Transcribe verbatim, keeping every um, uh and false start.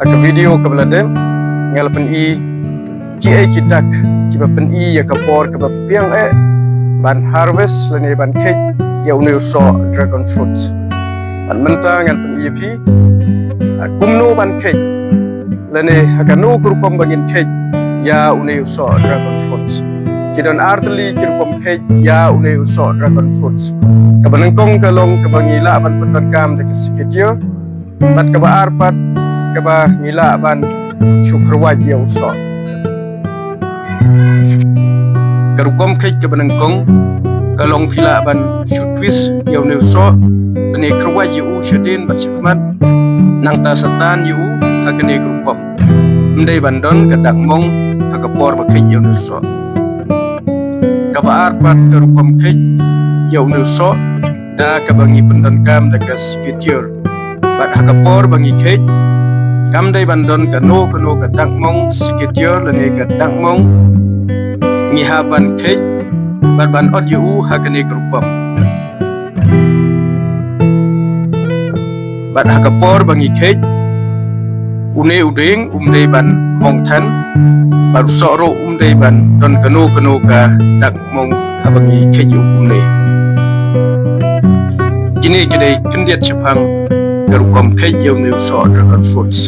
Ha ka video kaba la dep nga la pyni ki ei ki dak kiba pyni ïa ka por kaba biang eh ban harvest lane ban kheit ïa une u soh dragon fruits. Bad mynta ngan pyni ïa phi kumno ban kheit lane ha kano ka rukom ba ngin kheit ïa une u soh dragon fruits. Ki don ar tylli ki rukom kheit ïa une u soh dragon fruits. Kaba nyngkong ka long kaba ngi lah ban pyndonkam da ka seed cutter. Bad kaba ar pat kaba ngi lah ban shu khrwai ïa u soh. Ka rukom kheit kaba nyngkong ka long phi lah ban shu twist ïa une u soh lane khrwai ïa u shadien bad shakhmat, nangta sa tan ïa u ha kane ka rukom. Ym dei ban don ka dak mong ha ka por ba kheit ïa une u soh. Kaba ar pat ka rukom kheit ïa une u soh da kaba ngi pyndonkam da ka seed cutter. Bad ha ka por ba ngi kheit kam dei ban don kano kano ka dak mong seed cutter lane ka dak mong, ngi hap ban kheit bad ban ot ïa u ha kane ka rukom. Bad ha ka por ba ngi kheit une u dieng um dei ban mong than bad u soh ruh um dei ban don kano kano ka dak mong haba ngi kheit ïa u kumne. Kine ki dei khyndiat shaphang ka rukom kheit ïa une u soh dragon fruits.